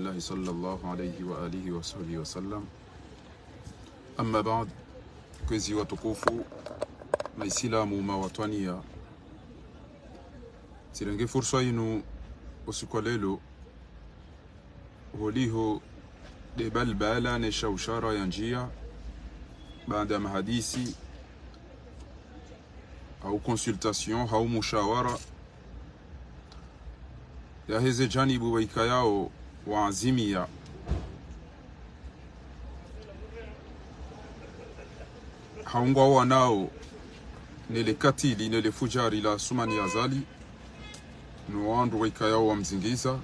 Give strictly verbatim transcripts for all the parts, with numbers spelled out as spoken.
الله صلى الله عليه وآله وصحبه وسلم. أما بعد, kwezi watukufu, maisilamu, mawatwaniya, tsirenge fursa inu usiku wa lelo, holiho de balbala ne shaushara ya ndziya, baanda mahadisi, hau consultation, hau mushawara, yaheze janibu waikayao waazimiya, hau ngwawanao nele katili, nele fujari la Assoumani Azali, no wandru waikayao wamzingiza.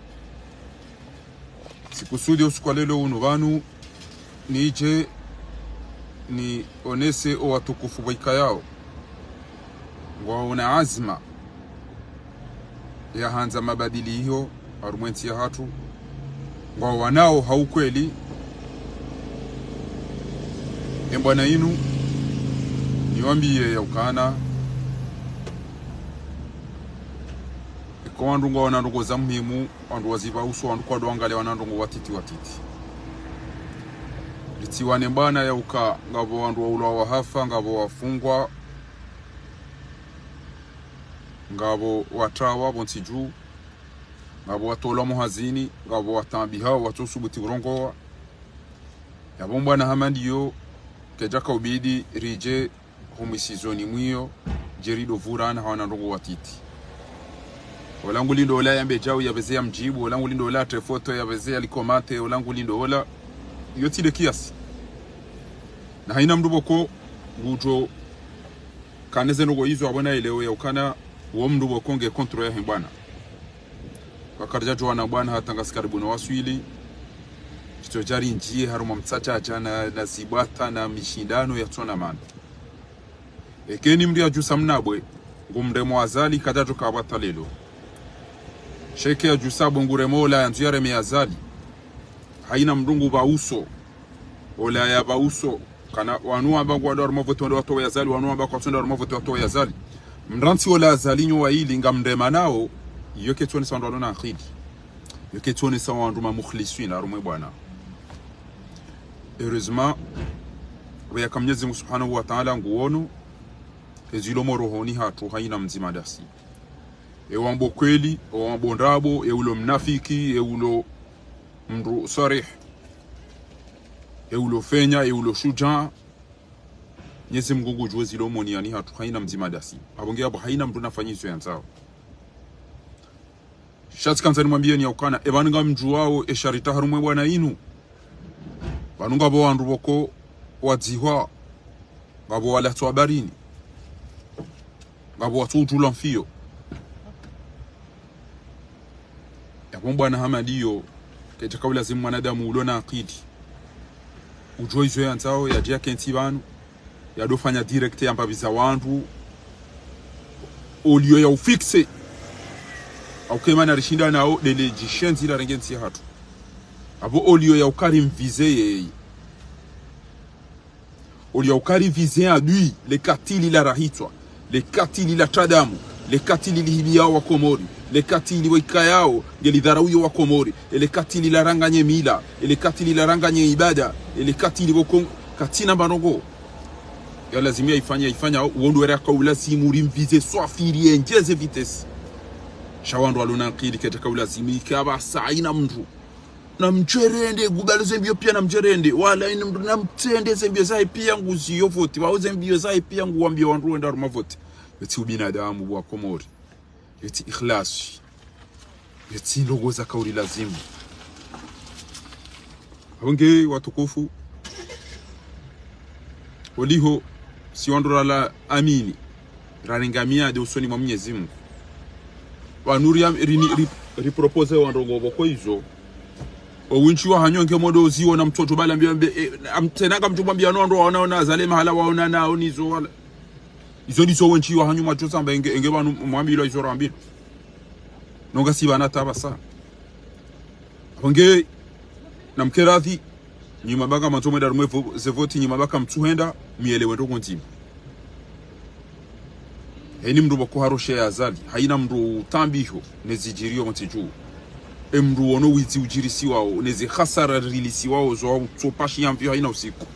Tsikusudi usiku wa lelo unu pvanu, nije nionese owatukufu waikayao ngwaona azma ya handza mabadiliho harumwa entsi yahatru, ngwawanao ha ukweli. Embwana inu, niwambiye ya ukana, eka wandru ngwaona ndrongoo za muhimu, wandru wazipva uso, wandru kwadjoangalia wana ndrongoo watiti watiti. Ritsiwane mbwana ya uka ngapvo wandru waulwa wahafa, ngapvo wafungwa, ngapvo watrawa pvontsi dju, ngapvo watolwa mohazini, ngapvo wataabihao, watsosubuti urongowa. Yapvo mbwana hama ndiyo, kedjaka ubidi rije ho mwisizoni mwiyo, djeri dovurana ha wana ndrongoo watiti. Ola ngulindo ola yambe djau yapveze yamdjibu, ola ngulindo ola atre foto yapveze yalikomante, ola ngulindo ola. Iyo tsi de kiasi. Na haina mndru pvoko ngudjo kaneze ndrongoo izo, apvo na elewe ya ukana, wo mndru pvoko nge contre yahe mbwana. Kakarja djuwana mbwana hata ngasi karibu no waswili. Shitsodja rinjiye harumwa mtsatsa djana na zibwata na mishindano yatsona mana. Eka eni mndru yadjusa mnabwe, ngumremo Azali kadjadjo kabwata lelo. Sha eka yadjusa bwe nguremo ola yandzu yareme Azali. Haina mndru ngupva uso. Ola yapva uso. Kana wanu wamba ngwandao harumwa vote wandao watowe Azali, wanu wamba kwatsondao harumwa vote watowe Azali. Mrantsi ola Azali nyo waili ngamremanao, iyo ketsionesa wandru walo na ankili. Iyo ketsionesa wandru ma mukhliswina harumwa ebwana. Heureusement, pvweyaka Mnyezi Mungu Subhanahu wa Ta'ala nguono ezilo morohoni hatru haina mdzima dasi. Ewambo kweli, ewambo ndrabo, eulo mnafiki, eulo mndru sarih, eulo fenya, eulo shujaa. Mnyezi Mungu ngudjuo zilo moniani hatru haina mdzima dasi. Apvo nge apvo haina mndru nafanye izo yandzao. Sha tsikandza nimwambiyeni ya ukana, epvanu ngamdjuwao esharita harumwa ebwana inu. Pvanu ngapvo wandru pvoko wadzihwa, ngapvo walatswa habarini, ngapvo watsoudjulwa mfiyo. Yapvo mbwana hama ndiyo, kedjaka ulazimu mwanadamu ulo na ankili. Udjuo izo yandzao, yadje yakentsi pvanu, yadofanya direct yambapvi za wandru, olio ya ufixe. Au kemana rishinda nao, dele djishenzi larenge ntsi yahatru. Apvo olio ya ukari mvize yeye. Olio ya ukari vize adui, le katili la rahitswa, le katili la tradamu, le katili lihibiyao wa Komori, le katili waikayao ngelidharauyo wa Komori, ele katili laranganye mila, ele katili laranganye ibada, ele katili pvoko katsina mba ndrongoo. Ya lazimu yaifanya, yaifanya, uwo ndo wera kaulazimu rimvize swafi riendjeze vitesse. Sha wandru walo na ankili kedjaka ulazimu ike apvasa haina mndru. Namdjerende, ngubalo zembiyo piya namdjerende. Wala haina mndru namtsende zembiyo zahe piya nguziyo vote. Wao zembiyo zahe piya nguwambiyo wandru wende harumwa vote. Yotsi ubinadamu wa Komori. Yotsi ikhlas. Yotsi ndrongoo za kauli lazimu. Apvo nge watukufu, oliho si wandru rala amini, rarenga miadi usoni mwa Mnyezi Mungu. Pvanu ri, ri, ri, ri propose wandru ngopvo kwa izo. Owentsi wahanyu nge modo uziwo na mtoto bala mbio mbe, e, am-, tsena ngamdjo mwambiya no wandru waona ona Azali mahala waona nao nizo wala. Izo ndizo wentsi wahanyu mwadjo samba enge, enge pvanu mwambilwa izo rambilwa. Nonga si pvana tabasa. Apvo nge namkeradhi, nyi mabaka mwandzo mwenda harumwa evo-, ze vote, nyi mabaka mtsuhenda, mielewe ndrongoo ndzima. Haina mndru pvoko haroshe ya Azali, haina mndru utambiho, nezidjiriyo mtsidjuo. Emndru wono wizi udjirisiwao, neze hasara rilisiwao, zo utsopashi ya mvio haina usiku.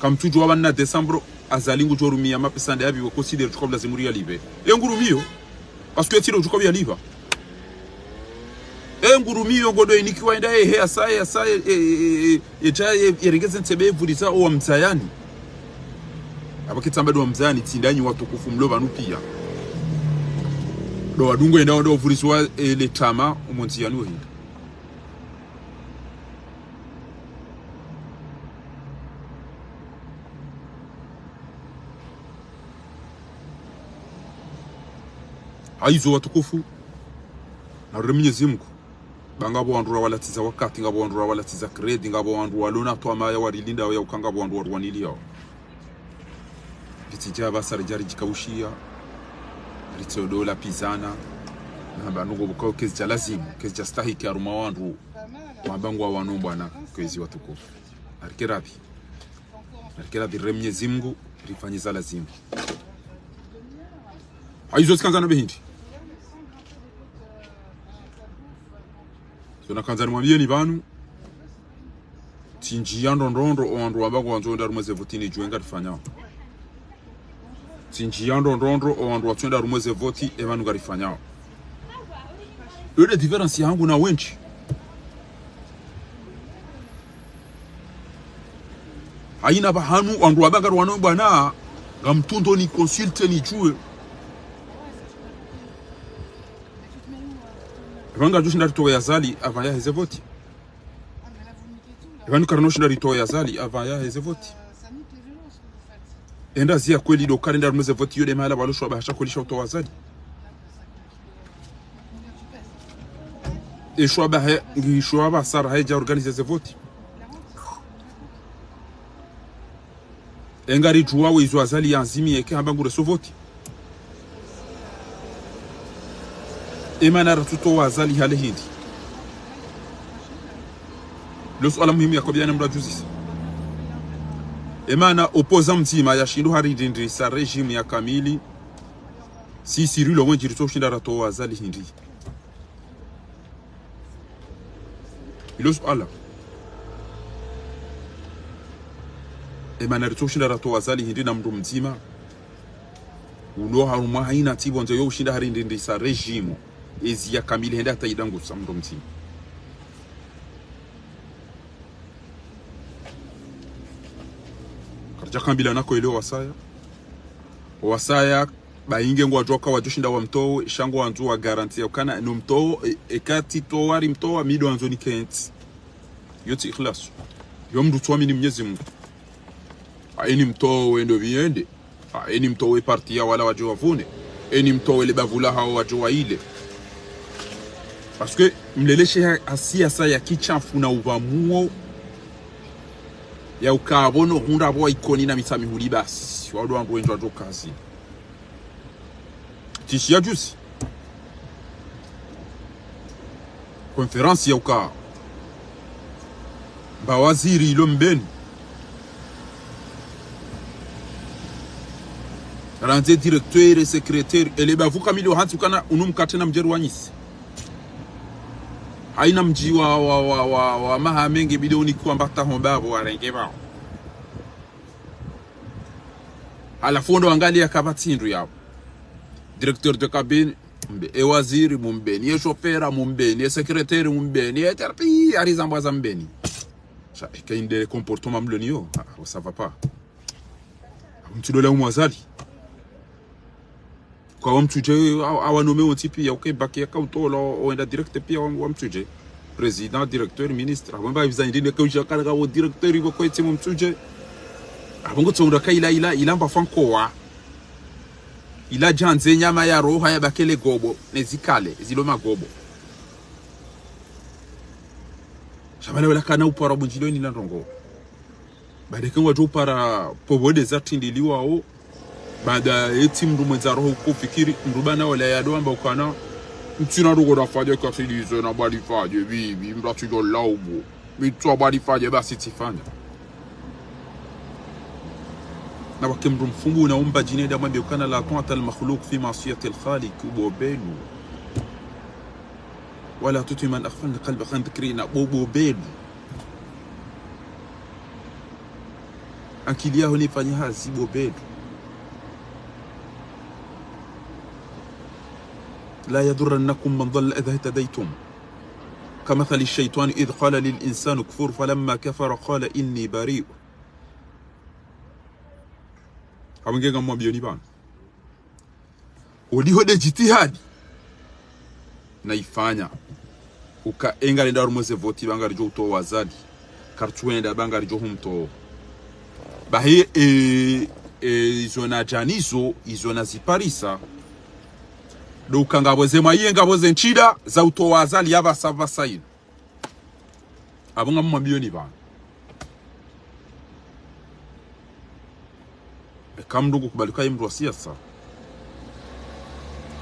Kamtsudjuwa pvanu na décembre, Azali ngudjo rumia mapesa nde yapvi we considérer tsuka ulazimu riyalipve. E ngurumio, parce que tsi ndo tsuka uyalipva. E ngurumio ngondo inikiwa enda, e, he, asaye, asaye, e, e, e, e, edja, e, erengeze ntsebe evuriza owa mdzayani. Apvo ketsamba ndo wa mdzayani, tsi ndanyi watukufu mlo pvanu pia. Ndo wadungo enda ndo vuriziwa, e, le tama, omo ndziyani ohinda. Hayizo watukufu, narire Mwenyezi Mungu. Ba ngapvo wandru rawalatiza wakati, ngapvo wandru rawalatiza crédit, ngapvo wandru walona twamaya warilinda ya uka ngapvo wandru waruwaniliyao. Ritsidja pvasa ridja ridjikaushiya, ritsodo lapvizana, na pvanu ngo pvukao kazidja lazimu, kazidja stahiki harumwa wandru, wamba ngwawano mbwana, kwezi watukufu. Narike rapvi. Narike rapvi rire Mwenyezi Mungu, rifanye za lazimu. Hayizo tsikandza na behindi. Zo nakandza nimwambiyeni pvanu. Tsi ndjiya ndrondrondro owandru wamba ngwandzo wende harumwa ze voti nidjuwe ngarifanyao. Tsi ndjiya ndrondrondro owandru watsuenda harumwa ze voti epvanu ngarifanyao. Iyo nde différence yahangu na wendji. Haina pvahanu wandru wamba ngariwano mbwana, ngamtsundo ni consulter nidjuwe. Epvanu ngadjoshinda ritowe Azali avant yaheze voti. Epvanu karino shinda ritowe Azali avant yaheze voti. Enda ziya kweli ndo karenda harumwa ze voti iyo nde mahala pvalo shwaba hasha kweli sha utowa Azali. E shwaba he, ngi shwaba sara haidja organiser ze voti. E ngaridjuwao izo Azali yanzimi yeke hamba ngureso voti. Emana ratsutowa Azali hale hindri. Lo suala muhimu yakobiyana mndru adjuzisa. Emana opposant mdzima yashindo harindrindrisa régime ya kamili. Si sirilo wendji ritsoshinda ratowa Azali hindri. Ilo suala. Emana ritsoshinda ratowa Azali hindri na mndru mdzima. Ulo harumwa haina tsi pvondze yo ushinda harindrindrisa régime. Ezi ya kamili hende hata idangusa mndru mdzima. Karidja kambilana ko ile wasaya. Wasaya, ba inge ngwadjoka wadjoshinda wamtowe, sha ngwandzo wa garantie ukana, no mtowe, e, eka tsi towa rimtowa, mi ndo wandzo nikentsi. Iyo tsi ikhlas. Iyo mndru tsuamini Mwenyezi Mungu. Haini mtowe ndo pvi yende. Haini mtowe parti ya wala wadjo wavune. Haini mtowe le bavu la hawo wadjo waile. Parce que mleleshe ha, ha siasa ya kishafu na upvamuo. Ya uka pvo no hundra pvo wa Ikoni na Mitsamihuli basi. Wandru wandru wendji wadjo kazi. Tsi shiya juzi. Conférence ya uka. Mba waziri ilo Mbeni. Randze directeur, secrétaire, ele bavu kamili wa hantsi ukana unu mkate na mdjeri wa nyisi. Haina mdji wa, wa, wa, wa, wa Mahamenge bidoni kwamba ta homba pvo warenge pvao. Halafu ndo angalia kapvatsi hindru yapvo. Directeur de cabinet, mbe, e waziri, mumbeni, e chauffeur, mumbeni, e secrétaire, mumbeni, e terpi, harizambwa za mbeni. Sha, eka inde comportement mloni yo, ah, ça va pas. Mtsudo la umu Azali. Kwa wamtsudje, awa, awa nommé wontsi pia, uke baki yaka utola, o, owenda direct pia wa, wamtsudje. Président, directeur, ministre, abo mba viza indine ke uja kala ka wo directeur ibo kwetsi mumtsudje. Abo ngotsonda ka ila, ila, ila mba fankowa. Ila djandze nyama ya roha ya bakele gobo, ne zikale, zilo magobo. Sha bale wala kana upara bundjilo ini la ndrongo. Baada ke ngwadjo upara povo de za tindiliwao. Baada etsi mndru mwendza roho uko fikiri, mndru bana wala yado amba ukana, ntsina ndrongo nafanya katsilizo na bwalifanye, bibi, mndru atsidjo laumu. Mi tsu bwalifanye basi tsifanya. Na wake mndru mfumbu na umba djine da mwambe ukana la ta'ata al-makhluq fi ma'siyati al-khaliq, ubobenu. ولا تطع من أغفلنا قلبه عن ذكرنا. Bo, bo belu. Akili yaho nifanye hazi, bo belu. لا يضرنكم من ضل إذا اهتديتم. كمثل الشيطان إذ قال للإنسان اكفر فلما كفر قال إني بريء. Apvo nge ngamwambiyoni pvanu. Oliho nde jitihadi naifanya. Uka enga lenda harumwa ze voti ba ngaridjo utowa Azali. Kartsu wenda ba ngaridjo humtowa. Bahi, e, e, izo nadja nizo, izo naziparisa. Ndo uka ngapvo ze mwaye, ngapvo ze ntsida za utowa Azali ya pvasa pvasa inu. Apvo ngamwambiyoni pvanu. Eka mndru ngukubali uka ye mndru wa siasa,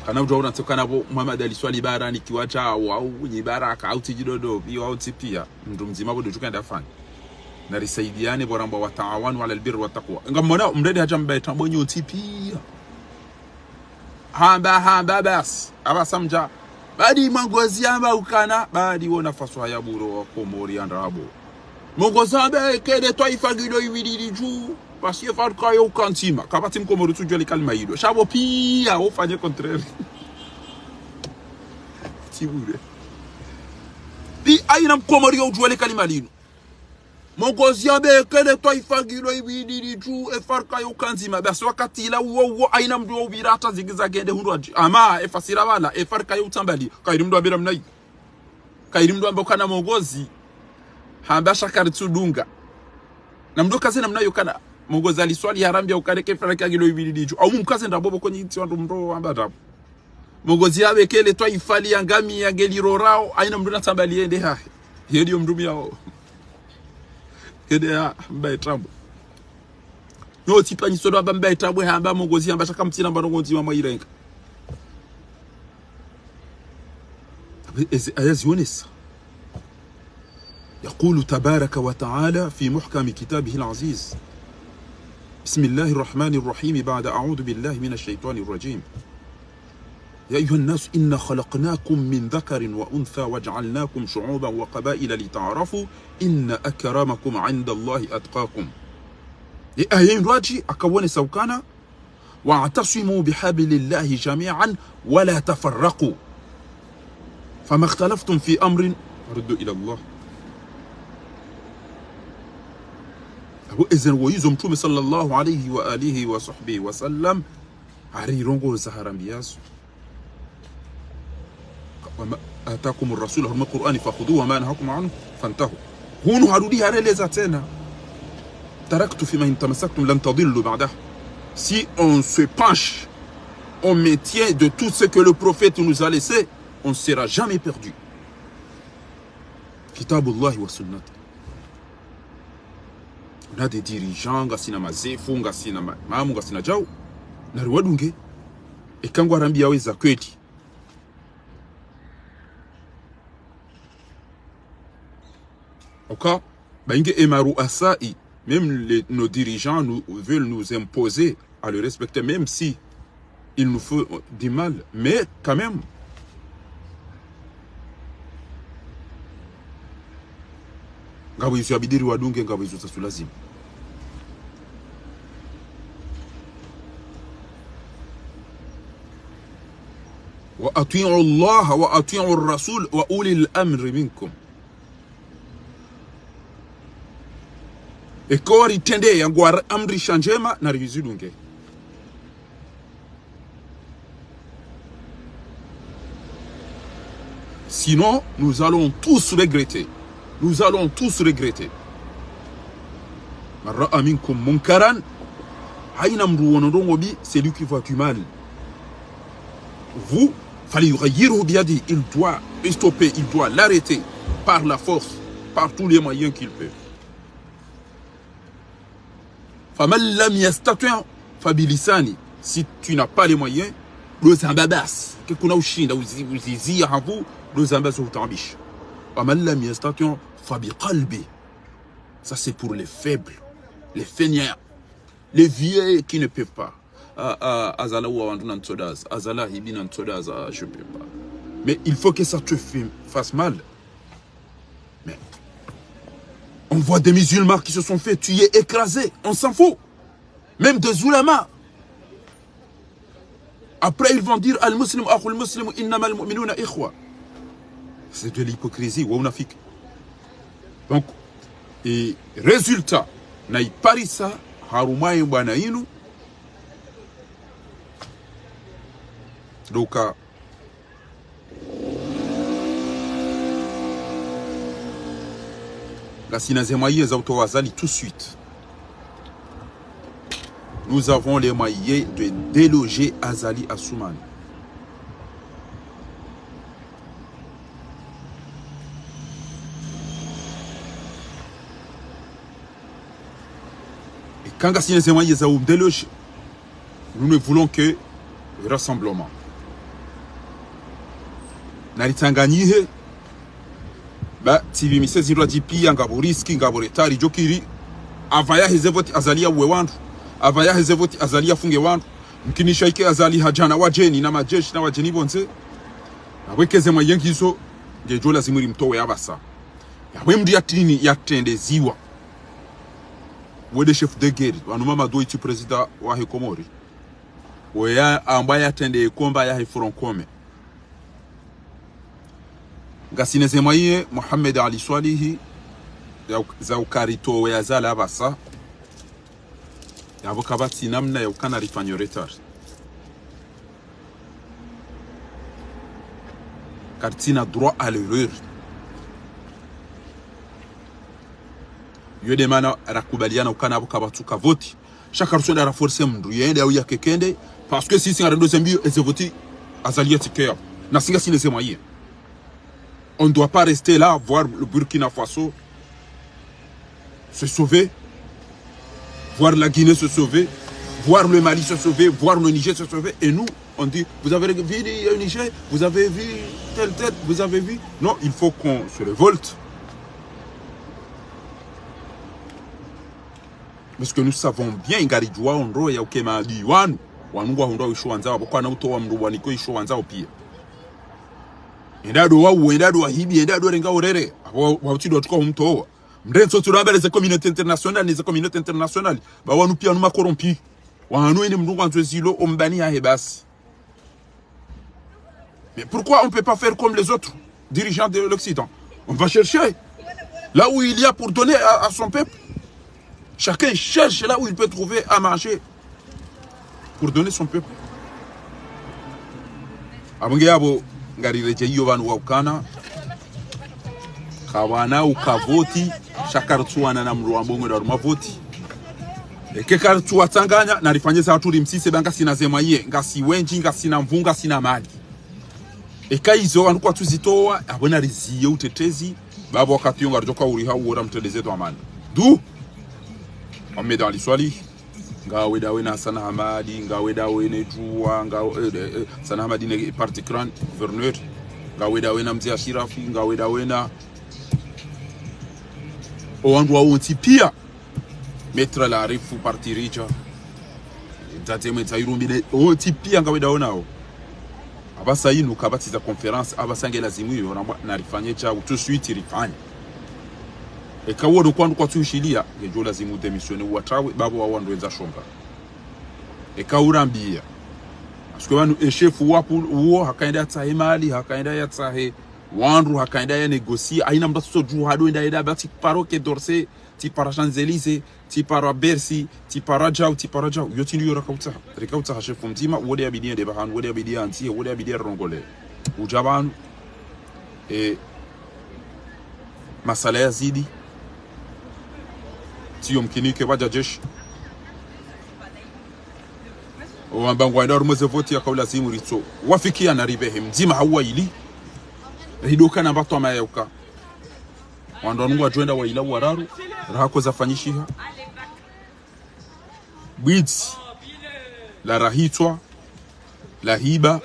kana udjuwa unatse kana pvo Mohamed Ali Soilihi Baraka nikiwa djawo, au nyi Baraka, au tsi djidodopvi, au tsi piya, mndru mdzima pvo ndo djuka ndafanya. Narisaidiane pvo rambwa وتعاونوا على البر والتقوى. Ngamwona mndru nde hadja mbaye tambo nyontsi piya. Hamba, hamba basi. Apvasa mdja. Badi Mongozi hamba ukana, badi wona faswaha ya bure wa Komori ya ndrabo. Mongozi hamba eka le twaifa ngilo iwilili dju, basi ye farka yo uka ndzima. Kapvatsi Mkomori utsudjuwa le kalima ilo. Sha pvo piya, ufanye contraire. Tsi bure. Pi, hayina Mkomori yo udjuwa le kalima linu. Mongozi hamba eka le twaifa ngilo iwilili dju, e farka yo uka ndzima. Basi wakati ula uwo uwo, hayina mndru yo upvira hata zigizagi ende hundru hadji. Ama, e fasira pvala, e farka yo utsambali. Kayiri mndru hapvira mnayi. Kayiri mndru hamba ukana Mongozi hamba sha karitsudunga. Na mndru kaze namna yo kana Mongozi Ali Soilihi harambiya ukana eka e farka ngilo iwilili dju. Au mumkaze ndrabo pvo konyi tsi wandru mndru hamba ndrabo. Mongozi hamba eka le twaifa liangamiya ngelirorao, hayina mndru natsambali yende hahe. Ye ndiyo mndru miyao. Kende ya mbaye tambo. Nyontsi piya nyi sodo hamba mbaye tambo, hamba Mongozi hamba sha kamtsina mba ndrongo ndzima mwairenga. Ezi aya zionesa. يقول تبارك وتعالى في محكم كتابه العزيز. بسم الله الرحمن الرحيم، بعد أعوذ بالله من الشيطان الرجيم. يا أيها الناس إنا خلقناكم من ذكر وأنثى وجعلناكم شعوبا وقبائل لتعارفوا إن أكرمكم عند الله أتقاكم. Ye aya ndo hadji, haka wonesa ukana, واعتصموا بحبل الله جميعا ولا تفرقوا فما اختلفتم في أمر فردوه إلى الله. Apvo eze ndrongo izo Mtrume صلى الله عليه وآله وصحبه وسلم harirongoza harambiya zo. وما آتاكم الرسول, harumwa Qur'ani, فخذوه وما نهاكم عنه فانتهوا. Hunu harudi hareleza tsena. تركت فيما إن تمسكتم لن تضلوا بعده. Si on se penche, on maintient de tout ce que le prophète nous a laissé, on ne sera jamais perdu. كتاب الله وسنته. Na des dirigeants, ngasina mazefu, ngasina ma-, mamu, ngasina djau. Nariwadunge. Eka ngwarambiyawo eza kweli. Oka, ba inge emaruasai, même les, nos dirigeants nous, veulent nous imposer à le respecter, même si il nous faut du mal, mais quand même. Ngapvo izo yabidi riwadunge, ngapvo izo zatsu lazima. وأطيعوا الله وأطيعوا الرسول وأولي الأمر منكم. Eka waritrende ya ngwariamrisha ndjema, narizidunge. Sinon, nous allons tous regretter. Nous allons tous regretter. من رأى منكم منكرا, hayina mndru wono ndrongo mbi, celui qui voit du mal. Vous, فليغيره بيده, il doit stopper, il doit l'arrêter par la force, par tous les moyens qu'il peut. فمن لم يستطع فبلسانه. Si tu n'as pas les moyens, ndo zamba basi. Ke kuna ushinda uzi-, uziziya hapvo, ndo zamba zo utaabisha. ومن لم يستطع فبقلبه. Ça, c'est pour les faibles, les fainéants, les vieux qui ne peuvent pas. Ah, ah, Azali wa wandru na ntsodaza, Azali hibi na ntsodaza, je peux pas. Mais il faut que ça te fait, fasse mal. Mais on voit des musulmans qui se sont fait tuer, écraser. On s'en fout. Même des oulémas. Après, ils vont dire, المسلم أخو المسلم، إنما المؤمنون إخوة. C'est de l'hypocrisie, wa unafiki. Donc, e résultat, na iparisa, harumwa ye bwana inu. Donc, euh, ngasina ze moyens za utowa Azali tout de suite. Nous avons les moyens de déloger Azali Assoumani. Eka ngasina ze moyens za umdéloger, nous ne voulons que le rassemblement. Na ritsanganyihe, ba T V mise zindru adji pia, ngapvo risque, ngapvo retard, djokiri. Avant yaheze voti Azali yauwe wandru. Avant yaheze voti Azali yafunge wandru. Mkinisha ike Azali hadjana wadjeni na madjeshi na wadjeni pvondze. Apvo eka ze moyens ngizo, ngedjo lazimu rimtowe apvasa. Yapvo mndru yatrini yatrendeziwa. Wende chef de guerre, wanu Mamadou Iti président wahe Komori. Weya amba yatrende combat yahe Front Commun. Ngasina ze moyens, Mohamed Ali Soilihi, ya, za ukaritowe Azali apvasa. Yapvo kapvatsi namna ya ukana rifanye retard. Karitsina droit à l'erreur. Yo nde mana rakubaliana ukana apvo kapvatsuka voti. Sha karutsuenda raforcer mndru yende au yakekende, parce que sisi ngarendo zembi eze voti Azali yatike yapvo. Nasi ngasina ze moyens. On ne doit pas rester là, voir le Burkina Faso se sauver, voir la Guinée se sauver, voir le Mali se sauver, voir le Niger se sauver. Et nous, on dit, vous avez vu le Niger, vous avez vu tel, tel, vous avez vu. Non, il faut qu'on se révolte. Parce que nous savons bien, ngaridjuwao ndro ya uka ema adui wanu, wanu ngwahundrao isho wandzao, apvo kwana utowa mndru wanike isho wandzao pia. Enda ndo wauwe, enda ndo wahibi, enda ndo warenga urere. Apvo wa, wa utsi ndo tuka humtowa. Mrentso tsi urambele ze communauté internationale, ne ze communauté internationale. Ba wanu pia nu ma corrompus. Wanu ene mndru ngwandzo ezilo, ombani yahe basi. Mais pourquoi on peut pas faire comme les autres dirigeants de l'Occident ? On va chercher là où il y a pour donner à, à son peuple. Chacun cherche là où il peut trouver à manger pour donner son peuple. Apvo nge yapvo ngariredjeyi yo pvanu wa ukana kapvana uka voti, sha karutsuwana na mndru wa mbongo nda harumwa voti. Eka karutsuwatsanganya, na rifanye za hatru rimsise ba ngasina ze moyens, ngasi wendji, ngasina nvuu, ngasina mali. Eka izo wandru kwatsuzitowa, apvo na riziye utetezi, ba pvo wakati yo ngaridjoka uriha uwo ramtrendeze dhwamana. D'où Mohamed Ali Soilihi, ngawe ndawe na Hassani Hamadi, ngawe ndawe ne Djouwa, ngawe, eh, eh, eh, Hassani Hamadi ne parti Iran, gouverneur, ngawe ndawe na Mze Achirafi, ngawe ndawe na owandru wawo wontsi pia. Maître Larifou, parti Ridja. Tate Mwedza Irumbi ne, wontsi pia ngawe ndawo nawo. Apvasa inu kapvatsi za conférence, apvasa nge lazimu iyo, na mwa, na rifanye djau, tout de suite rifanye. Eka uwo ndo kwandru kwatsuhishiliya, ngedjo lazimu démissionner uwatrawe, ba pvo wawo wandru wendza shonga. Eka urambiya. Parce que pvanu e chef wa pvulu uwo, hakaenda yatsahe mali, hakaenda yatsahe wandru, hakaenda ya négocier, haina mndru atsudjuwa hado enda enda ba tsi paro Quai d'Orsay, tsi paro Champs-Élysées, tsi paro Bercy, tsi paro djau, tsi paro djau. Yo tsi ndo yo rakautsaha. Rikautsaha chef mdzima, wo nde yabidi yende pvahanu, wo nde yabidi yandzihe, wo nde yabidi yarongole. Udja pvanu, e, masala yazidi. Tsi yo mkinike pvadja jeshi. Owamba ngwaenda harumwa ze voti yaka ulazimu ritso wafikiana ripvehe mdzima hau waili. Ridoka na mbatwa mayauka. Wandru wanu ngwadjoenda waila wararu, raha ko zafanyishiha. Bwidzi, la rahitswa, la hiba,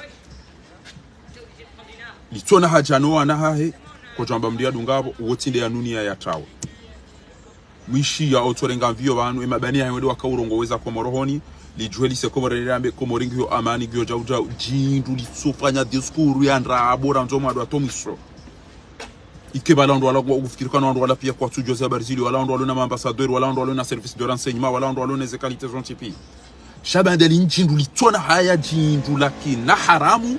litsona hadja no wana hahe, kodjwamba mndru yadunga pvo, uwo tsi nde ya nuni ya yatrawa. Mwishiya otsorenga mviyo pvanu, e mabani yahe wende waka urongoweza Komoro honi, Lidjuwe lise Komori, lirambe Komori ngiyo amani, ngiyo djau djau. Djindru litsofanya discours ya ndrabo randzi mwando wa tomiso. Ike pvala wandru wala kwa ufikiri kana wandru wala pia kwatsudjuwa ze habari zili, wala wandru walo na maambassadeur, wala wandru walo na service de renseignement, wala wandru walo na ze qualité zontsi pia. Sha baanda li djindru litsona haya, djindru la kina haramu,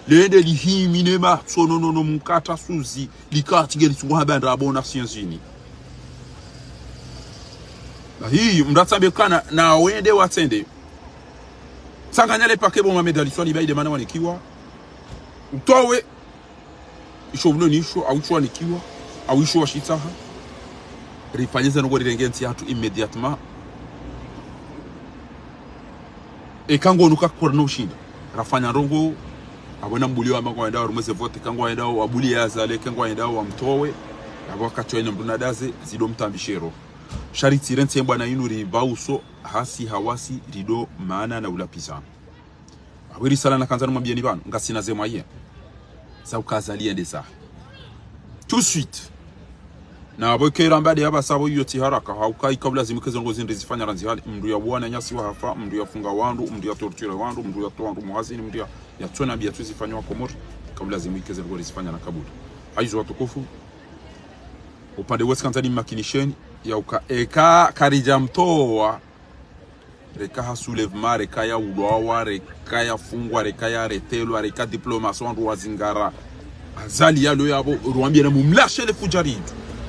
lende lihimi ne matso no, no, no mkata suzi, lika tsi nge litsungu hamba ndrabo na sienzini. Na hii, mndru atsambe kana, na wende watsende. Tsanganya le paquet bo Mohamed Ali Soilihi, bayi de mana wanikiwa. Utowe, isho ulo nisho, au isho wanikiwa, au isho washitsaha. Rifanye ze ndrongoo rirenge ntsi yahatru immédiatement. Eka ngo nuka kori no ushinda. Rafanya ndrongoo, apvo na mbuli wa mako wendao, rumweze vote, eka ngo wendao, wabuli ya Azali, eka ngo wendao, wamtowe. Apvo wakati wa ina mndru na daze, zido mtambishero. Sha ritsire ntsi mbwana inu ripva uso, hasi hawasi, rido maana na ulapvizana. Apvo risala nakandza nimwambiyeni pvanu, ngasina ze moyens za uka Azali yende zahe. Tout de suite. Na apvo ike ramba de apvasa apvo iyo tsi haraka, hauka ika ulazimu ike ze ndrongoo zindri zifanya randzi hale, mndru ya uwa wananyasi wahafa, mndru ya funga wandru, mndru ya torture wandru, mndru ya towa wandru muhazini, mndru ya, ya tsona mbi ya tsu zifanya wa Komori, ika ulazimu ike ze ndrongoo rizifanya na kabula. Hayizo watukufu, upande wesi kandza nimmakinisheni, ya uka, eka karidja mtowa, reka ha soulèvement, reka ya ulwawa, reka ya fungwa, reka ya retelwa, reka diplomasi wandru wazingara. Azali yalo yapvo, ruwambiye na mumlashe le fudjari.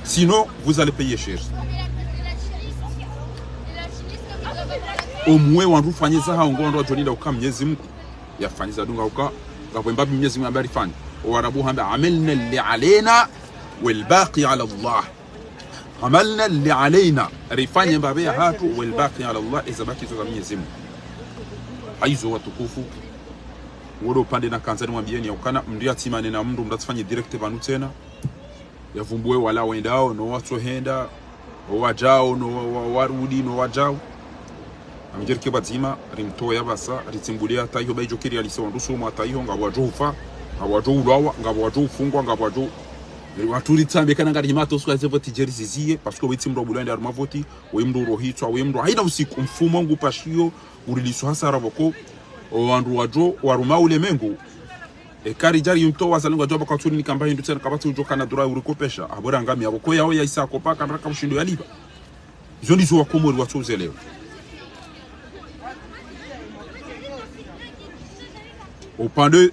Sinon, vous allez payer cher. Omwe wandru fanye za hao ngo wandru wadjo linda uka Mnyezi Mungu yafanye za dunga uka, ngapvo mbapvi Mnyezi Mungu hamba rifanye. Owarabu hamba, عملنا اللي علينا والباقي على الله. عملنا اللي علينا, rifanye mbapvi yahatru, والباقي على الله, eza baki zo za Mnyezi Mungu. Hayizo watukufu, wodo upande nakandza nimwambiyeni ya ukana, mndru yatsimane na mndru, mndru atsifanye direct pvanu tsena. Yavumbuwe wala wendao, no watsohenda, no wadjao, no wa, wa, warudi, no wadjao. Amdjerike pvadzima, rimtowe apvasa, ritsimbuliye hata iho, bayi djo kiri alise wandru sumu hata iho, ngapvo wadjo ufa, ngapvo wadjo ulwawa, ngapvo wadjo ufungwa, ngapvo wadjo, watsu ritsambe kana ngari hima to suka ze voti djeri ziziye, parce que wetsi mndru wa bula ende harumwa voti, we mndru urohitswa, we mndru, hayina usiku, mfumo ngu pashiyo, uriliswa hasara pvoko, owandru wadjo, waruma ulemengu, eka ridja rimtowa Azali ngwadjo pvaka tsuri nikamba hindru tsena kapvatsi udjo kana dura urikopesha. Apvo rangami apvo ko yawo ya isa kopa kana raka ushindo ya liba. Izo ndizo wa Komori watso uzelewa. Upande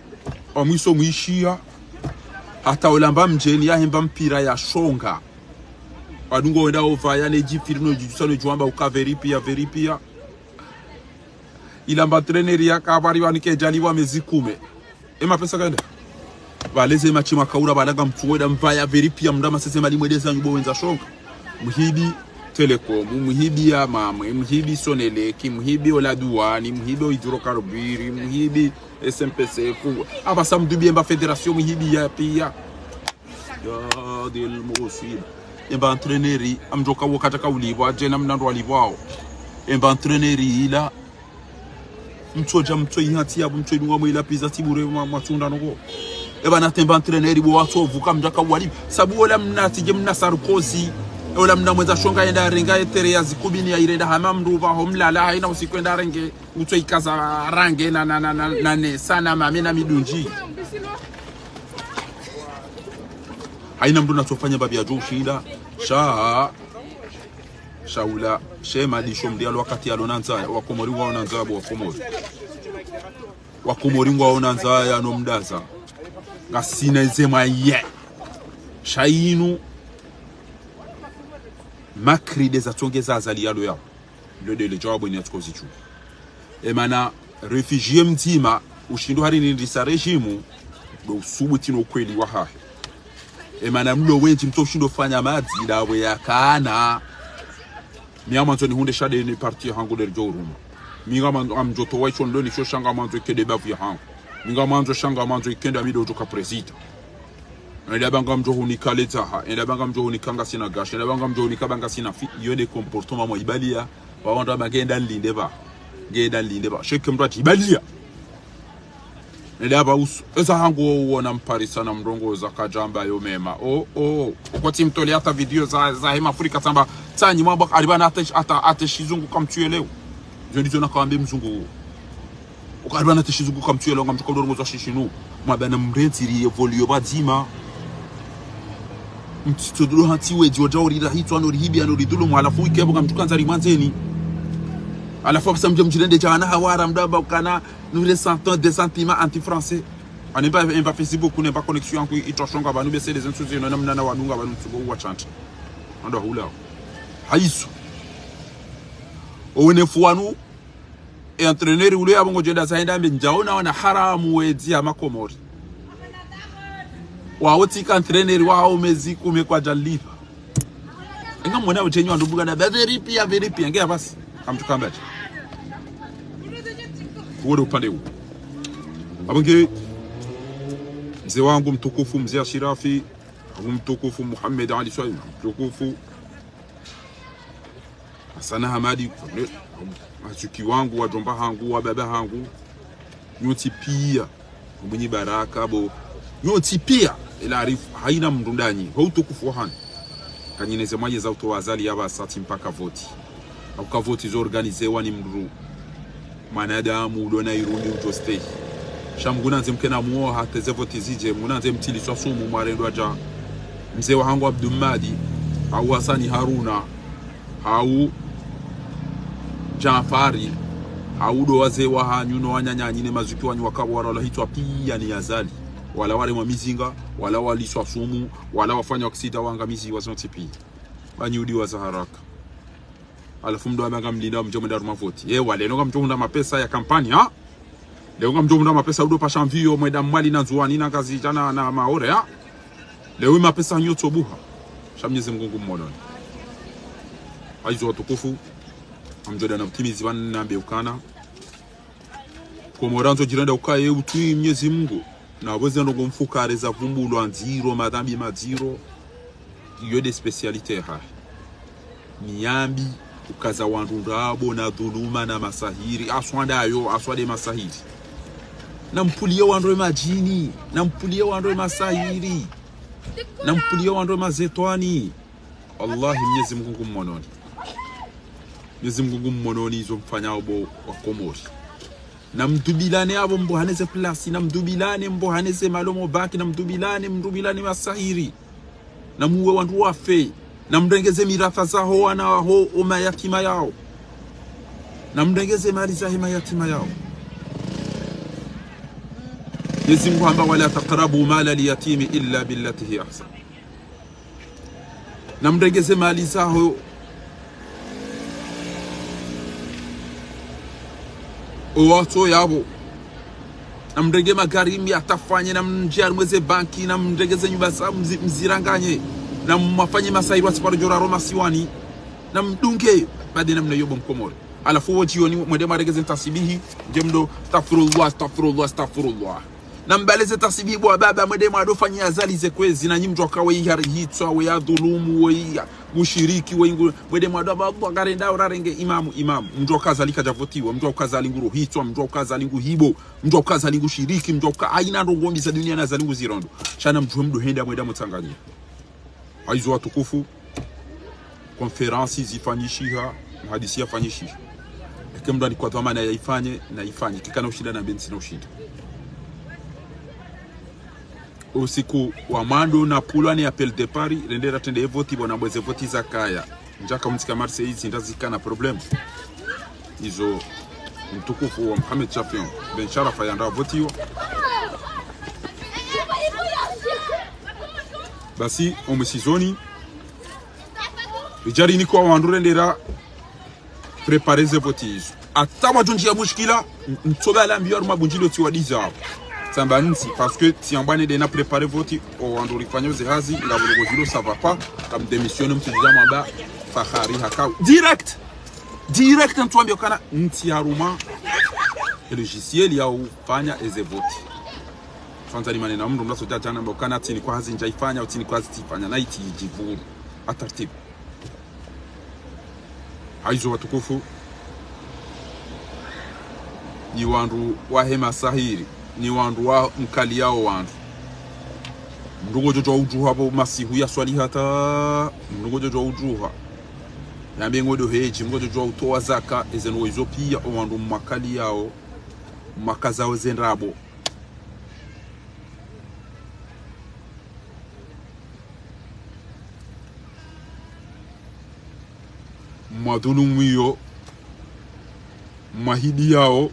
wa mwiso mwishiya, hata ulamba mdjeni yahemba mpira ya shonga. Wadungo wenda ovaya ne djifiri no djidjusa no djuwamba uka vérifier, vérifier. Ilamba entraîneur yaka pvari wanike djali wa mezi kume. Ema pesa kaenda. Pvale ze match makaura pvala ngamtsuweda mvaya vérifier mndru amasese mali mwedeza nyubo wendza shonga. Muhibi Telecom, muhibi ya Mamwe, muhibi Sonelec, muhibi ola Douane, muhibi o Hydrocarbures, muhibi S N P C F. Apvasa mdubi emba fédération muhibi ya piya. Ya dil musiba. Emba entraîneur, amdjoka wakati ka ulipvwa, djena mna ndo walipvwao. Emba entraîneur ila. Mtsodja mtso ihatsi yapvo mtso idunga mwe ila pizza tsi bure mwa, mwatsunda noko. Eba na temba entraîneur bo watso vuka mdjaka walipva. Sabu wola mna tsidje mna Sarkozy. Wola mna mwendza shonga yenda renga etere ya zikubini ya irenda hama mndru pvaho mlala hayina usiku yenda renge. Utso ikaza range na, na, na, na, na ne, sana mame na midunji. Hayina mndru natsofanya mbapvi yadjo ushinda. Sha, sha ula, she madisho mndru yalo wakati yalo na ndzaya, wa Komori ngwao na ndzaya bo wa Komori. Wa Komori ngwao na ndzaya no mdaza. Ngasina ize mwaye. Sha yinu, makri de za tsonge za Azali yalo yao. Lo de le djawabu ni atsuko zitsu. Emana, réfugié mdzima, ushindo hari nindrisa régime, do usubuti no ukweli wahahe. Emana mlo wendji mtso ushindo fanya madzi, dawe yakana. Mi ngamwandzo nihundre shade ni parti yahangu de ridjo uruma. Mi ngamwandzo ngamdjo towa isho ndo nisho sha ngamwandzo ikede bavu yahangu. Mi ngamwandzo sha ngamwandzo ikenda mi do udjoka président. Enda pvanga mdjo hunika ledzaha, enda pvanga mdjo hunika ngasina gashi, enda pvanga mdjo hunika pvanga sina fi, iyo de comportement mwa ibaliya, pvawandru pvanga enda nilinde pva, nge enda nilinde pva, sheke mndru atsi ibaliya. Enda pva usu, eza hangu wo uona mparisa na mrongo za kadjamba yo mema. O, o, o, kotsi mtole hata video za, za hema Afrika tsamba, tsanyi mwamba, alibana hata, hata, hata shizungu kamtsuelewa. Zo ndizo nakawambe mzungu. Ukaribu na tsi shizungu kamtsu yelewa, ngamtsu kaudoro ngozo shishinu. Mwabana mrentsi ri évoluer pvadzima. Mtsitsododo hantsi wedzi wadja urira hitswa no rihibia no ridhulumu, halafu ike pvo ngamtsu kandza rimwandzeni. Halafu apvasa mdje mdjirende djana hawara mdru amba ukana nous ressentons des sentiments anti-français. Ani mba, mba Facebook, ne mba connexion yangu itswa shonga pvanu bese les insultes no namna na wadunga pvanu tsubo uwa chant. Ando hula. Hayizo. Owenefu wanu, e entraîneur ule yapvo ngodjo enda zaenda mbe ndjaona wana haramu wedzi ya Makomori. Wawo tsika entraîneur wawo mezi kume kwadjalipva. Inga mwona utenyi wandru buga na ba very pia, very pia. Nge apvasi. Kamtsu kamba dje. Uwo ndo upande uwo. Apvo nge mze wangu mtukufu, mze Ashirafi, wangu mtukufu Muhammad Ali Swahili, mtukufu Hasana Hamadi, wazuki wangu, wadjomba hangu, wababa hangu, nyontsi pia, mwenye baraka bo, nyontsi pia, ela arifu, hayina mdru ndanyi, ho utukufu wahanu. Kanyineze mwayeza utowa Azali yapvasa tsi mpaka voti. Hauka voti zo organizewa ni mdru mwanadamu ulo na irumbi udjo stehi. Sha Mngu nandze mkena muo hata eze voti zidje, Mngu nandze mtsiliswa sumu mwarendwa dja. Mze wahangu Abdou Mmadi, hau Hasani Haruna, hau Djanfari, hau ndo wazee wahanyu no wananyanyu ne mazuki wanyu wakapvo wala wala hitswa pia ni Azali. Wala waremwa mizinga, wala waliswa sumu, wala wafanywa aksida wangamiziwa zontsi pia. Banyi udiwa za haraka. Halafu mdru amba ngamlinda mdjo mwenda harumwa voti. Ye, wale, no ngamdjo hundra mapesa ya kampani, ha? Leo ngamdjo hundra mapesa udo pasha mvio, mwenda Mwali na Ndzuwani na Ngazidja na, na Maore, ha? Leo mapesa nyo tsobuha. Sha Mnyezi Mngu ngu mmononi. Hayizo watukufu, ngamdjo enda na utimizi pvanu nambe ukana. Komori ndzo djirenda ukaye utwi Mnyezi Mngu. Na pvo ze ndrongo mfukare za vumbulwa ndziro, madhambi madziro. Iyo nde spécialité yahahe. Ni yambi ukaza wandru ndrabo na dhuluma na masahiri. Aswa ndayo, aswa nde masahiri. Na mpuliye wandru e madjini. Na mpuliye wandru e masahiri. Na mpuliye wandru e mazetwani. Wallahi, Mnyezi Mngu ngu mmononi. Mnyezi Mngu ngu mmononi izo mfanyao bo wa Komori. Na mdubilane apvo mbo hane ze plasi, na mdubilane mbo hane ze malomo baki, na mdubilane, mdubilane masahiri. Na muwe wandru wafe, na mrenge ze mirafa zaho wana waho o mayatima yao. Na mrenge ze mali zahe mayatima yao. Mnyezi Mngu hamba, ولا تقربوا مال اليتيم إلا بالتي هي أحسن. Na mrenge ze mali zaho owatso yapvo. Na mrenge magari mya tafanye, na mndjie harumwa ze banki, na mrenge ze nyumba za mzi-, mziranganye, na mwafanye masahiri watsiparo djo raro masiwani, na mdunge, badi namna iyo bo Mkomori. Halafu wo djioni mwende mwarenge ze ntasibihi, ndje mdo, astaghfirullah, astaghfirullah, astaghfirullah. Na mbale ze tasibihi bo wababa, mwende mwado fanye Azali ze kwezi, na nyi mdjo kawe ihari hitswa, we ya dhulumu, we ya mushiriki, we ingu, mwende mwado amba, Allah karenda urarenge imamu, imamu. Mdjo ka Azali kadja votiwa, mdjo ka Azali nguro hitswa, mdjo ka Azali ngu hibo, mdjo ka Azali ngu shiriki, mdjo ka hayina ndrongo mbi za dunia na Azali ngu zirondo. Sha na mdjo mdo henda mwenda mtsanganye. Hayizo watukufu, konferansi zifanyishiha, mahadisi yafanyishiha. Eke mdru anikwa dhwamana yaifanye, na ifanye. Kikana ushinda na mbe ntsina ushinda. Usiku wa mwando napvulwa ne appel départ, rende ratrende evoti, bona mbwe ze voti zakaya. Ndjaka mtsika Marseille, zindra zikana problème. Izo mtukufu wa Mohamed Chafion Ben Sharafa yandra votiwa. Basi, omwisizoni, ridjari nikwa wandru rendera préparer ze voti izo. Hata wadjo ndjia mushkila, n-, ntsoba alambiwa harumwa bundjilo tsi wadiza apvo. Tsamba ntsi, parce que tsi ambwa nende na préparer voti, owandru rifanya ze hazi, ngapvo loko zilo ça va pas, kam démissionner mtsu djidja mwamba, fahari hakau. Direct! Direct ntsuambia ukana, ntsi harumwa e logiciel ya ufanya eze voti. Tsandza nimane na mndru mlaso djadjana mba ukana tsi nikwa hazi ndjaifanya, au tsi nikwa hazi tsifanya, na itsi idjivuru. Ha tartibu. Hayizo watukufu, ni wandru wahe masahiri, ni wandru wa mkali yao wandru. Mndru ngodjo djuwa udjuha pvo masihu ya swali hata, mndru ngodjo djuwa udjuha. Yambe ngodo hedji, mngodjo djuwa utowa zaka, eze ndrongoo izo piya, owandru mwakaliyao, mwakazao ze ndrabo. Mwadhulumuyao, mwahidiyao,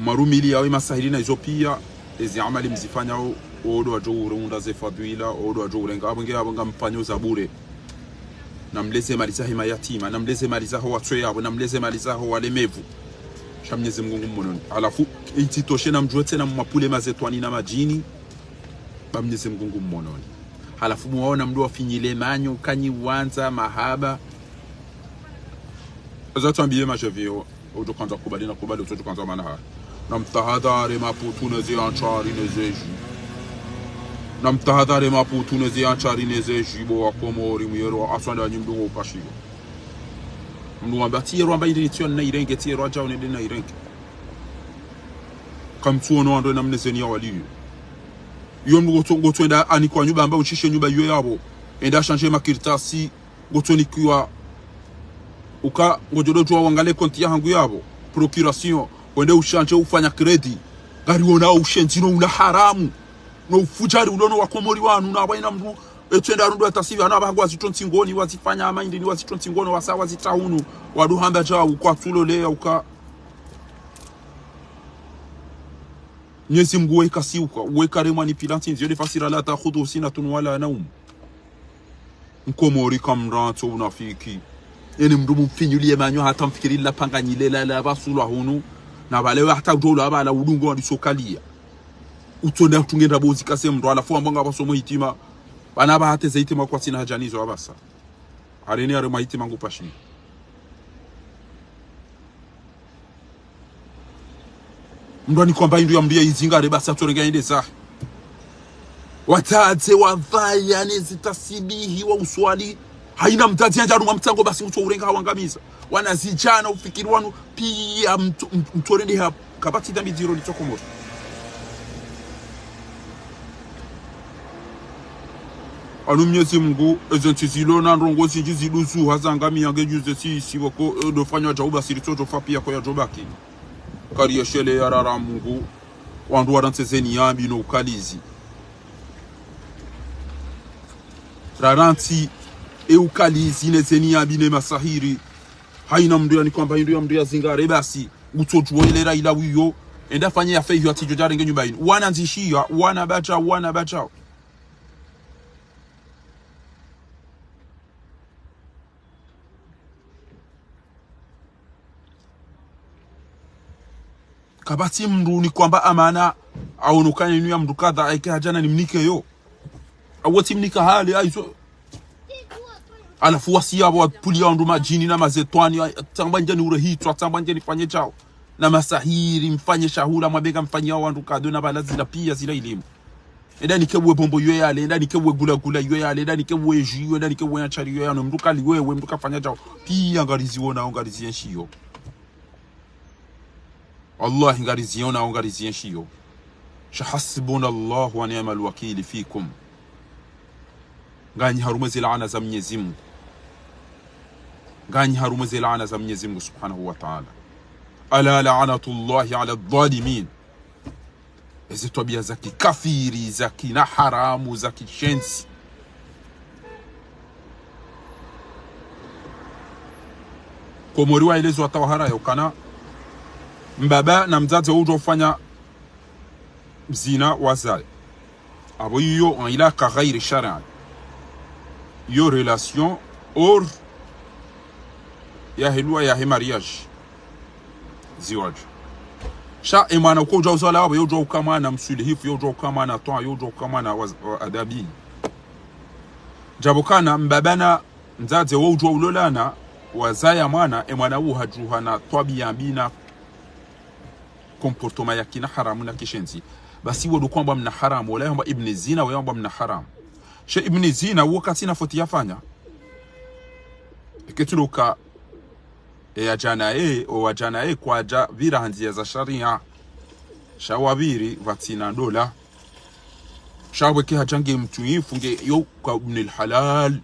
mwarumiliyao emasahiri na izo piya, ezi amali mzifanyao, odo wadjo urunda ze fadhwila, odo wadjo urenga, apvo nge apvo ngamfanyao za bure. Namleze mali zahe mayatima, namleze mali zaho watswe yapvo, namleze mali zaho walemevu. Sha Mnyezi Mngu ngu mmononi. Halafu, itsitoshe namdjuwe tsena mwapvule mazetwani na madjini, ba Mnyezi Mngu ngu mmononi. Halafu mwaona mndru wafinyile manyo, kanyi wandza, mahaba. Eza twambiye mashevi yo, udjo kandza kubali na kubali, udjo kandza mana ha. Namtahadhari maputu neze antsari neze dji. Namtahadhari maputu neze antsari neze dji, bo wakomori muyero, aswanda nyi mndru ngo upashiyo. Mndru wamba, tiyero wamba indi nitsio na irenge, tiyero adjao nende na irenge. Kamtsuono wandru ena mnezeni ya waliyo. Iyo mndru ngotso, ngotso enda anikwa nyumba amba utsishe nyumba iyo yapvo. Enda shanje makartasi, ngotso nikiwa uka, ngodjo dodjuwa wangale konti yahangu yapvo. Procuration, wende ushanje ufanya crédit. Ngariwona ushenzi no ula haramu. No ufudjari ulo no wakomori wanu, na waina mndru, etsu enda rundu atasivi, ana apvaha ngwazitso ntsingoni, wazifanya amaindi ni wazitso ntsingoni, wasa wazitsahunu, wandru hamba djau, kwatsuloleya uka. Mnyezi Mngu weka si uka, weka remwa ni pilanti nzio, le fasira la takhudhuhu sinatun wala naum. Mkomori kamrantso unafiki. Eni mndru mumfinyuliye manyo hata mfikiri la panga nyile la, la basulwa hunu. Na balewe hata udjolo abala udungo wandisokaliya. Utsonda utunge ndrabo zikase mndru, halafu wamba ngapvasomo hitima. Bana ba hata ze hitima kwatsina hadja nizo apvasa. Hareni haremwa hitima ngu pashi. Mndru anikwamba indru ya mndru ya izingare basi atsorenga yende zahe. Wadzadze wapvaya nezi tasibihi wa uswali. Haina mdzadze yandza harumwa mtsango basi ngutso urenga hawangamiza. Wana zidjana ufikiri wanu piya mtso-, mtso-, mtsorende ha. Kapvatsi dhambi dziro litso Komori. Anu Mnyezi Mngu, eze ntsi zilo na ndrongoo zindji ziduzu hazangamiya nge djuze si, si woko, e, dofanywa djau basi ritso djofa piya ko yadjobaki. Kari yeshele ya rara Mngu, wandru warantsi ze niya mbi no ukalizi. Rarantsi e ukalizi ne ze niya mbi ne masahiri. Haina mndru yanikwamba indru ya mndru ya zingare basi. Utso djuwa ile ra ila wiyo. Enda fanye ya fehi yo atsidjo djarenge nyumba inu. Wana ndzishiya, wana badja, wana badja. Kapvatsi mndru nikwamba amana, aonokane inu ya mndru kadha, eke hadjana nimnike yo. Awo tsimnika hale, aizo. Halafu wasiya apvo wapvuliya wandru madjini na mazetwani, ai, tsamba ndje ni ure hitswa, tsamba ndje nifanye djao. Na masahiri, mfanye shahula, mwabenga mfanyiya wandru kado na bala zila piya zila ilimu. Enda nike uwe bombo yo yale, enda nike uwe gula gula yo yale, enda nike uwe dji yo, enda nike uwe antsari yo yano, mndru kali wewe, mndru kafanya djao. Piya ngariziwonao, ngarizienshiyo. Wallahi ngariziwonao, ngarizienshiyo. Sha hasbunallahu wa ni'mal wakili fikum. Nganyi harumwa ze laana za Mnyezi Mngu. Nganyi harumwa ze laana za Mnyezi Mngu Subhanahu wa Ta'ala. Ala la'natullahi ala dhalimin. Eze twabiya za kikafiri, za kina haramu, za kishenzi. Komori waelezwa hata wahara ya ukana mbaba na mdzadze udjo ufanya zina wazaye. Apvo iyo en ilaka ghairi shar'i. Iyo relation hors yahe ndoa yahe mariage. Ziwaju. Sha e mwana uko udja uzala apvo, yo udja uka mwana mswilihifu, yo udja uka mwana twa, yo udja uka mwana wa, wa adabi. Djapvo kana mbaba na mdzadze wo udja ulolana, wazaya mwana, e mwana uwo hadjuha na twabiya mbi na comportement ya kina haramu na kishenzi. Basi wo ndo kwamba mna haramu, wola yamba ibni zina, wo yamba mna haramu. She ibni zina, wo katsina foti yafanya. Eke tsi ndo ka, e yadjana e, o wadjana e, kwadja pvira ha ndziya za shariya. Sha wapviri, pvatsina ndola. Sha pvweke hadja nge mtwifu nge yo ka ibnil halal.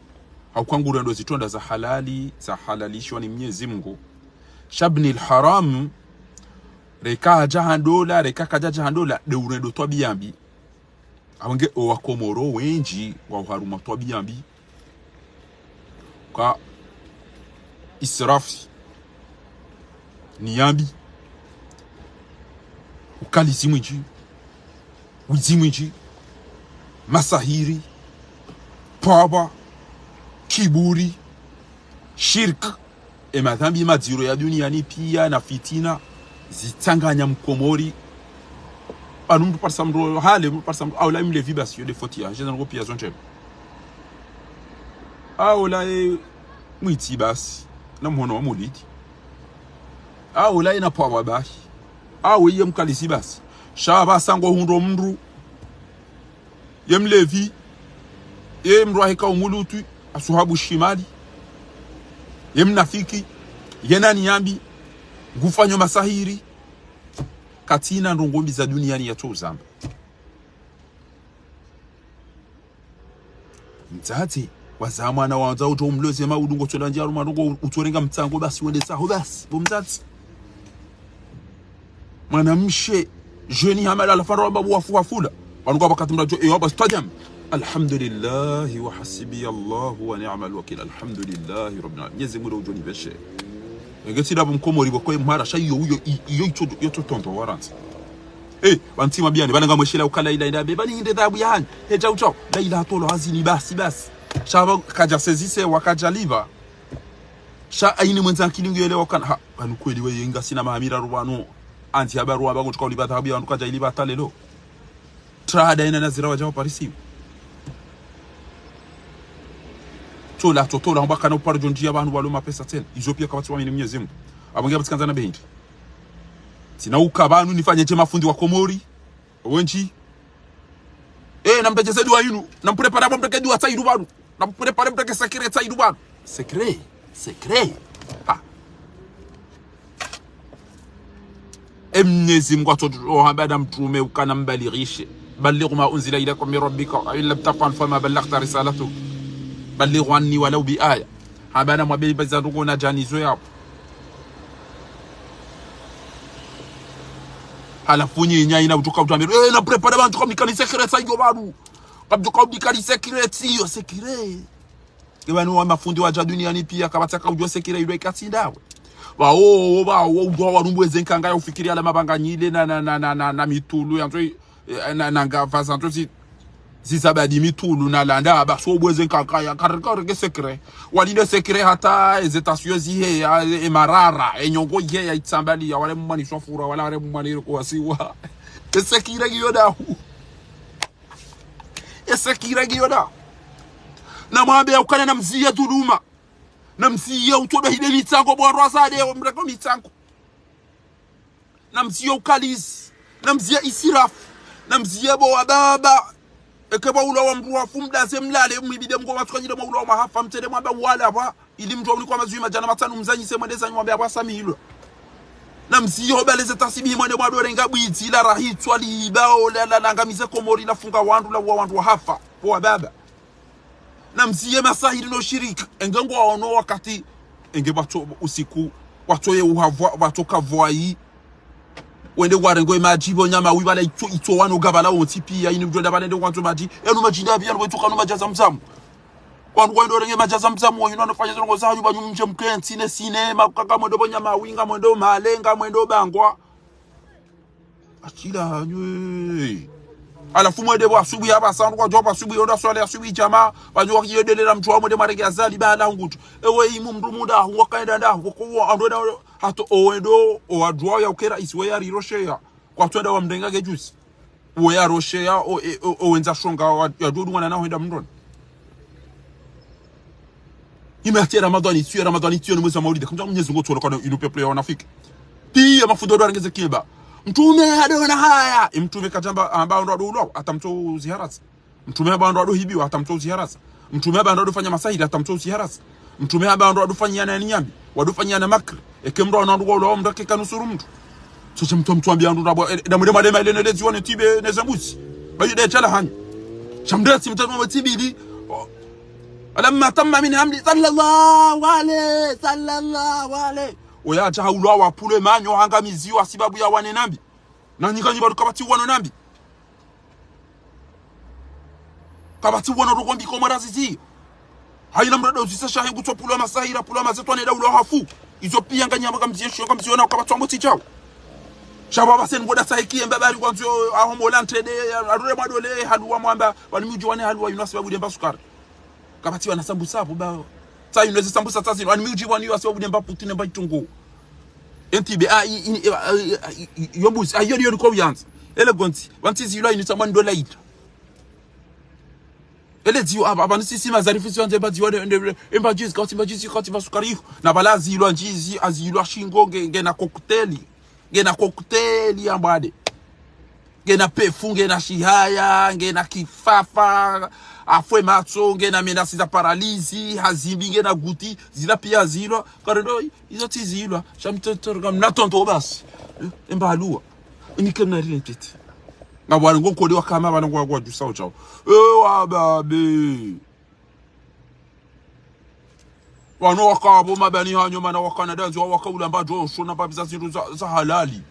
Hauka ngurendo zitronda za halali, za halalishiwa ni Mnyezi Mungu. Sha ibnil haram, reka hadja ha ndola, reka kadjadja ha ndola, nde urendo twabiya mbi. Apvo nge owakomori wendji wao harumwa twabiya mbi. Ka israfi ni yambi, ukalizi mwindji, wizi mwindji, masahiri, pwapwa, kiburi, shirk, e madhambi madziro ya duniani piya na fitina, zitsanganya mkomori. Pvanu mndru parisa mndru hale, mndru parisa mndru, aula mlevi basi, yo nde foti ya, jeza nongo piya zontsi. Aula e mwitsi basi, na mhono wa mulidi. Aula e na pwapwa basi. Awe ye mkalizi basi. Sha pvasa ngohundro mndru ye mlevi, ye mndru aheka umulutwi, asuhabu shimali, ye mnafiki, ye nani yambi, ngufanyo masahiri, katsina ndrongo mbi za duniani yatso uzamba. Mdzadze, wazaa mwana wandza utso umloze maudu ngotsola ndjia harumwa ndrongo utsorenga mtsango basi wende zaho basi, bo mdzadze. Mwanamshe, jeune hama la, la faro wamba wafu wafula. Pvanu ka wakati mndru adjo, ewa basi twadjam. Alhamdulillahi wa hasbiya Allahu wa ni'mal wakil. Alhamdulillahi rabbil alamin. Mnyezi Mungu udjo nipveshe. Enge tsi ndapvo mkomori pvoko ye mhara, sha iyo, iyo, iyo, iyo, itso, iyo tso tonto warantsi. Eh, pvanu tsi mabiyani, pvanu ngamweshelea uka la ilaha illa, be pvanu hindri dhahabu ya hanyu. He, djau, djau. La ilaha tolo hazini, basi, basi. Sha pvo kadja sezise, wakadja liva. Sha ayini mwendza akili ngu yelewa kana, ha, pvanu kweli we yenga sina mahamira rubanu. Anti haba ruwa bago tuka uliva dhahabu ya wandru kadja iliva hata lelo. Trahada ina nazira wadja wa Parisi. Tola, to, tola, hamba kana uparo djo ndjia pvanu walo mapesa tsena. Izo piya kapvatsi wamini Mnyezi Mungu. Apvo nge pvatsi kandza na behindri. Tsina uka pvanu nifanye dje mafundi wa Komori. Wendji. Eh, namdjeze dua inu. Namprepare apvo mdreke dua tsa idu pvanu. Namprepare mdreke secret tsa idu pvanu. Secret. Secret. Ha. E Mnyezi Mungu atso hamba na mtrume ukana mbalighishe. بلغوا ما أنزل إليكم من ربكم وإن لم تفعلوا فما بلغتم رسالته. بلغوا عني ولو بآية. Hamba na mwabeli baza ndrongo na djanizo yapvo. Halafu nyi nyayi na utsoka utambiro. Eh, namprepare pvanu tsoka mnikani secret tsa iyo pvanu. Kapvatsoka mnikani secret iyo, secret. Eba ni wa mafundi wadja duniani piya, kapvatsaka udjo secret ilo ikatsi ndawe. Pvawo, pvawo, udjo warumbweze nkanga ya ufikiri ala mabanga nyile na, na, na, na, na, na mitulu, yandzo, eh, na, na ngapva zandzo zi, zizabadi mitulu na landa, pvaso ubweze nkanga ya, kare, kare, ke secret. Walinde secret hata, e ze tension zihe ya, e marara, e nyongo ihe ya itsambali ya, wale mumani shwafura, wala wale mumani iriko wasiwa. E secret iyo dahu. E secret iyo dahu. Namwambe ya ukana namziye dhuluma. Namziye utsodo hile mitsango bo warwazade, omreko mitsango. Namziye ukalizi. Namziye israfu. Namziye bo wababa. Eke bo ulawa mndru wafu mdaze mlale, mwibide mgo watsukanyile mwa ulawa mahafa mtsende mwamba wala wa. Ili mndru wa unikwa mazwi madjana matsanu mzanyise mwende zanyu mwambe apvo asamihilwa. Namziye obaleze tasibihi mwende mwadorenga bwidzi la rahitswa liba o la, la, langamize Komori lafunga wandru lauwa wandru wahafa. Bo wababa. Namziye masahiri no shirika. Enge ngwaono wakati. Enge pvatso usiku. Pvatso ye uhavwa. Pvatso kavwayi. Wende warenge madji pvo Nyamawi pvala itso, itso wano gapvala wontsi piya. Ini mdjo nda pvala ende wandzo madji. Enu madji nda piya, wetsoka no madji ya Zamzam. Wandru wendo renge madji ya Zamzam, wanyu nano fanya ndrongo zanyu, pvanyu mdje mkentsi ne sinema, kaka mwendo pvo Nyamawi, ngamwendo Male, ngamwendo Bangwa. Atsila hanyu. Halafu mwende pvo asubuhi apvasa, wandru kwadjo pvo asubuhi, onda swali asubuhi djama, pvanyu wakiyendelela mndru wa mwende mwarenge azali, pvala hungutu. Ewe imu mndru munda, hungu kaenda nda, hungu kuwa, ando na, hato owendo, owadjuwa ya ukera isiwe ya rirosheya. Kwatsu enda wamrenga ke juzi. Uwe yaroshe ya, o, e, o, o, wendza shonga wa, ya dudu mwana na hwenda mndroni. Ime hati ya Ramadhani, tsiyo ya Ramadhani, tsiyo ni mwezi wa maulidi. Kamdja Mwenyezi Mungu tsono kana inu peuple ya wanafiki. Piya mafundi ndo warengeze kiba. Mtrume hadona haya. E mtrume kadjamba, hamba ndo ado ulawa, hata mtso uziharaza. Mtrume hamba ndo ado hibiwa, hata mtso uziharaza. Mtrume hamba ndo ado fanya masahiri, hata mtso uziharaza. Mtrume hamba ndo ado fanya na nyambi, wado fanya na makri. Eke mndru wana ndo ulawa, mndru ake kanusuru mndru. So sha mtru, mtru ambiya mndru nabo, eh, na mwende mwalema ile nele ziwa ne tibe ne zambuzi. Bayi de tshala hanyu. Sha mndru tsi mtru mwe tibili. Oh. فلما تم من حمله صلى الله عليه، صلى الله عليه. Oya dja haulwa wa pulwe manyo hangamiziwa sibabu ya wane nambi. Na nyinga nyi bado kapvatsi uwano nambi. Kapvatsi uwano rokombi komora zizi. Hayina mrado uzisa shahe ngutso pulwa masahira, pulwa mazetwa ne daula hafu. Izo piya nganyama kamziye shiyo kamziyo na kapvatsi wambo tsi djao. Sha baba sen boda sahe kiye mbaba ari ngwandzo aho mola ntrende, arure mwadole haluwa mwamba, wani mdji wane haluwa yinu hasibabu demba sukari. Kapvatsi wana sambusa apvo ba. Tsa yinu ezi sambusa tsa zinu, wani mdji wani hasibabu demba putine mba itungo. Enti be, a, i, i, i, a, i, i, i, yo mbuzi, a, yo, yo, ko uyanzi. Ele gonti, wantsi zilwa yinu tsa mwa ndola ita. Ele ziyo aba, aba nisi sima zarifu ziyo nze mba ziyo, ne, ne, ne, emba djizi, kawatsi mba djizi, kawatsi mba sukari iho. Na bala zilwa ndjizi, azilwa shingo, nge, ngena cocktail. Ngena cocktail ya mbwade. Ngena pefu, ngena shihaya, ngena kifafa, afwe matso, ngena menasi za paralizi, hazimbi, ngena guti, zila piya zilwa, karendo, izo tsi zilwa, sha mtoto, mna tonto basi. Eh, emba haluwa. Ini kemna rire ntete. Ngapvo wale ngo nkode wakama bana ngwa, ngwa djusa uchao. Eh, wa babe. Wano waka apvo mabani hanyu mana wakana danzi wa waka ulamba djo shona babi za zindru za, za halali.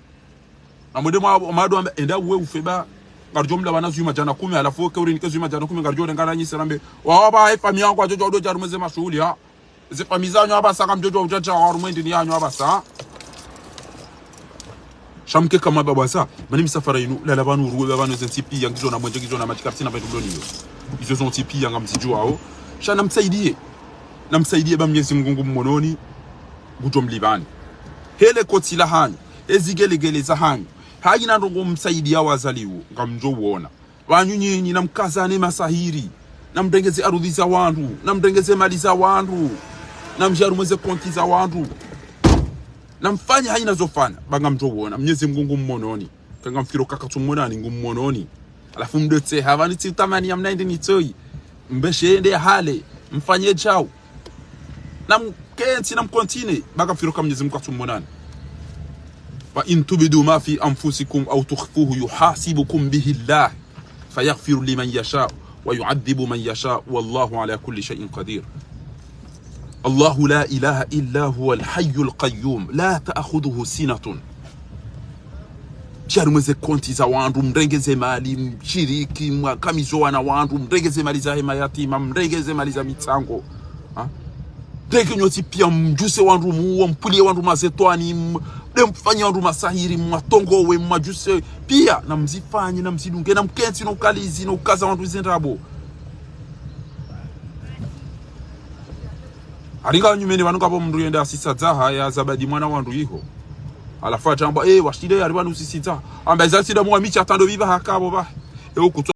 Na mwende mwa, mado amba, enda uwe ufe ba. Ngaridjo mla bana zwi madjana kume, halafu weke urinike zwi madjana kume, ngaridjo renga ranyi serambe. Wawa ba, he famiyi yangu wadjo djo dja rumweze mashuhuli, ha. Ze famiyi zanyu apvasa kamdjo djo udja dja wa rumwende ni yanyu apvasa. Sha mke kama baba sa, mani misafara yinu, lala pvanu uruwe pvanu ze ntsi piya, ngizo na mwenje, ngizo na matshi kapvatsi na pvendru mloni yo. Izo zo ntsi piya ngamzidjuwao. Sha namsaidiye. Namsaidiye ba Mnyezi Mngu ngumwononi, ngudjo mlipvani. Hele koti la hanyu, ezi gelegele za hanyu. Hayina ndrongo msaidiya wazaliwo, ngamdjo uwona. Wanyu nyinyi, namkazane masahiri. Namrengeze arudhi za wandru. Namrengeze mali za wandru. Namdje harumwa ze konti za wandru. Namfanye hayina zofanya. Ba ngamdjo uwona. Mnyezi Mngu ngumwononi. Ka ngamfikiro ka katsumwonani, ngumwononi. Halafu mdotse, hapvani tsi utamani ya mnaende nitsoyi. Mbeshe ende hale. Mfanye djau. Namkentsi, namkontinye. Ba ngamfikiro ka Mnyezi Mngu katsumwonani. وإن تبدوا ما في أنفسكم أو تخفوه يحاسبكم به الله فيغفر لمن يشاء ويعذب من يشاء والله على كل شيء قدير. الله لا إله إلا هو الحي القيوم لا تأخذه سنة. Mdje harumwa ze konti za wandru, mrengeze mali, mshiriki, mwakamizo wana wandru, mrengeze mali za hema yatima, mrengeze mali za mitsango. Ha? Ndeke nyontsi piya mdjuse wandru muwo, mpvuliye wandru mazetwani, m-, de mfanye wandru masahiri, mwatongowe, mwadjuse, piya, namzifanye, namzidunge, namkentsi, noukalizi, noukaza wandru ze ndrabo. Haringa nyumeni pvanu kapvo mndru yende asisa dzaha ya zabadi mwana wandru iho. Halafu atamba, eh, washile yari pvanu usisi dzaha. Amba iza sida mwa micha tando biba hakapvo ba. E ukutso